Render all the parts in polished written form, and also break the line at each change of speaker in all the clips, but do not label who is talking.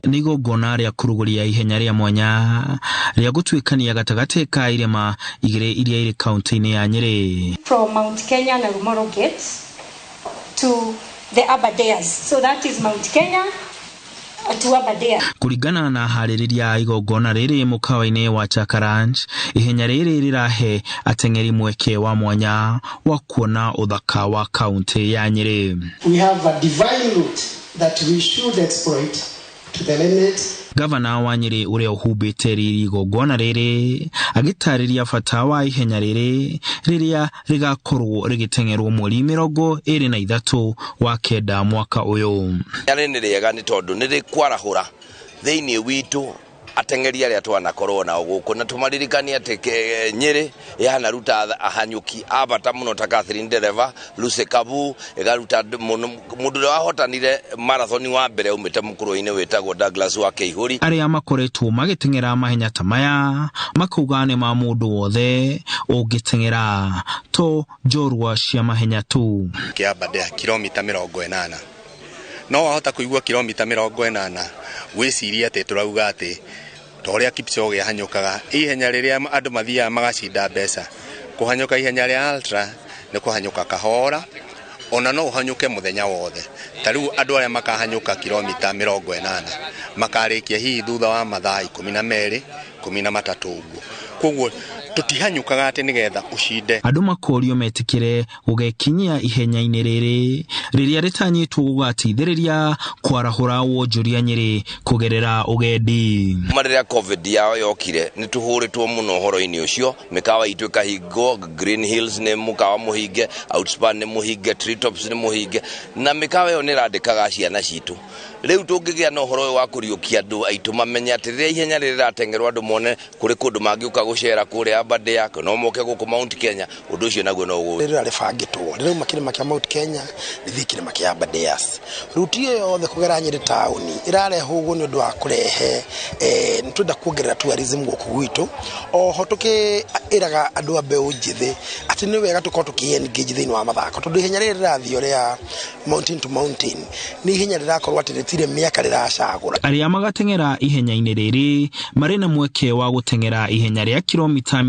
Nĩ igongona rĩa kũrugũria ihenya rĩa mwanya rĩa gũtuĩkania gatagatĩ ka irĩma igĩrĩ iria irĩ kaunti-inĩ ya Nyĩrĩ.
From Mount Kenya na Rumoro Gate to the Aberdares. So that is Mount Kenya to Aberdare.
Kũringana na harĩrĩria a igongona rĩrĩ mũkawa-inĩ wa Chaka Ranch, ihenya rĩrĩ rĩrahe ateng'eri mweke wa mwanya wa kuona ũthaka wa kaunti ya Nyĩrĩ.
We have a divine route that we should exploit to the limit.
Gavana wa Nyĩrĩ ũrĩa ũhumbĩte riri igongona rĩrĩ agĩtarĩria bata wa ihenya rĩrĩ rĩrĩa rĩgakorwo rĩgĩteng'erwo mweri 23 wa 9 mwaka ũyũ.
Rĩ nĩ rĩega nĩ tondũ nĩ rĩkwarahũra thĩinĩ witũ ateng'eri arĩa twanakorwo nao gũkũ na tũmaririkanie atĩ Nyĩrĩ yanaruta ahanyũki a bata mũno ta Catherine Ndereva, Lucy Kabu, ĩgaruta mũndũ ũrĩa wahotanire marathoni wa mbere aumĩte mũkũrũ-inĩ wĩtagwo Douglas wa Kĩihũri.
Arĩa makoretwo magĩteng'era mahenya ta maya makauga nĩ ma mũndũ wothe ũngĩteng'era to njorua cia mahenya tu.
Kĩa Aberdare kilomita 80, no wahota kũigua kilomita 80 wĩcirie atĩ tũrauga atĩ ta ũrĩa Kipchoge ahanyũkaga ihenya rĩrĩa andũ mathiaga magacinda mbeca. Kũhanyũka ihenya rĩa ultra nĩ kũhanyũka kahora, ona no ũhanyũke mũthenya wothe. Ta rĩu andũ arĩa makahanyũka kilomita 80 makarĩkia hihi thutha wa mathaa 12, 13 ũguo. Koguo tũtihanyũkaga atĩ nĩgetha ũcinde.
Andũ makorio metĩkĩre gũgekinyia ihenya-inĩ rĩrĩ rĩrĩa rĩtanyĩtwo gũgateithĩrĩria kwarahũra wonjoria Nyĩrĩ kũgerera ũgendi.
Kuma rĩrĩa COVID yao yokire nĩ tũhũrĩtwo mũno ũhoro-inĩ ũcio, mĩkawa itũ ĩkahingwo, Green Hills nĩ mũkawa mũhinge, Outspan nĩ mũhinge, Treetops nĩ mũhinge, na mĩkawa ĩyo nĩ ĩrandĩkaga ciana citũ. Rĩu tũngĩgĩa na ũhoro ũyũ wa kũriũkia andũ aitũ mamenye atĩ rĩrĩa ihenya rĩrĩ rĩrateng'erwo andũ mone kũrĩ kũndũ mangĩũka gũcera kũrĩa Aberdare, no moke gũkũ Mount Kenya, ũndũ ũcio naguo no ũgũ.
Rĩrĩa rĩbangĩtwo rĩrauma kĩrĩma kĩa Mount Kenya rĩthiĩ kĩrĩma kĩa Aberdares. Ruti ĩyo yothe kũgera Nyĩrĩ taũni ĩrarehwo ũguo nĩ ũndũ wa kũrehe nĩ twenda kuongerera tourism gũkũ gwitũ. Oho tũkĩĩraga andũ a mbeũ njĩthĩ atĩ nĩ wega tũkorwo tũkĩ engage thĩinĩ wa mathako, tondũ ihenya rĩrĩ rĩrathiĩ rĩa mountain to mountain nĩ ihenya rĩrakorwo atĩ rĩtirĩ mĩaka rĩracagũra.
Arĩa magateng'era ihenya-inĩ rĩrĩ marĩ na mweke wa gũteng'era ihenya rĩa kilomita 80,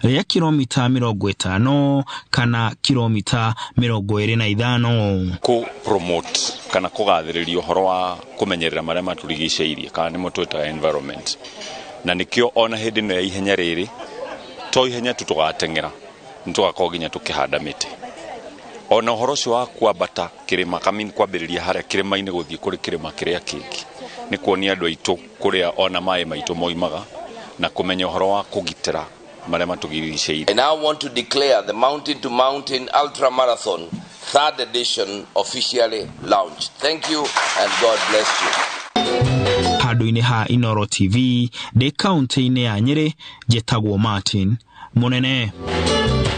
rĩa kilomita 50 kana kilomita 25.
Kũ promote kana kũgathĩrĩria ũhoro wa kũmenyerera marĩa matũrigicĩirie, kana nĩmo twĩtaga environment, na nĩkĩo ona hĩndĩ ĩno ya ihenya rĩrĩ to ihenya tu tũgateng'era, nĩ tũgakorwo nginya tũkĩhanda mĩtĩ. Ona ũhoro ũcio wa kwambata kĩrĩma kamini, kwambĩrĩria harĩa kĩrĩma-inĩ gũthiĩ kũrĩ kĩrĩma kĩrĩa kĩngĩ, nĩ kuonia andũ aitũ kũrĩa ona maĩ maitũ moimaga na kũmenya ũhoro wa kũgitĩra marĩa matũrigicĩirie.
I now want to declare the Mountain to Mountain Ultra Marathon third edition officially launched. Thank you and God bless you.
Handũ-inĩ ha Inooro TV ndĩ kaunti-inĩ ya Nyĩrĩ, njĩtagwo Martin Mũnene.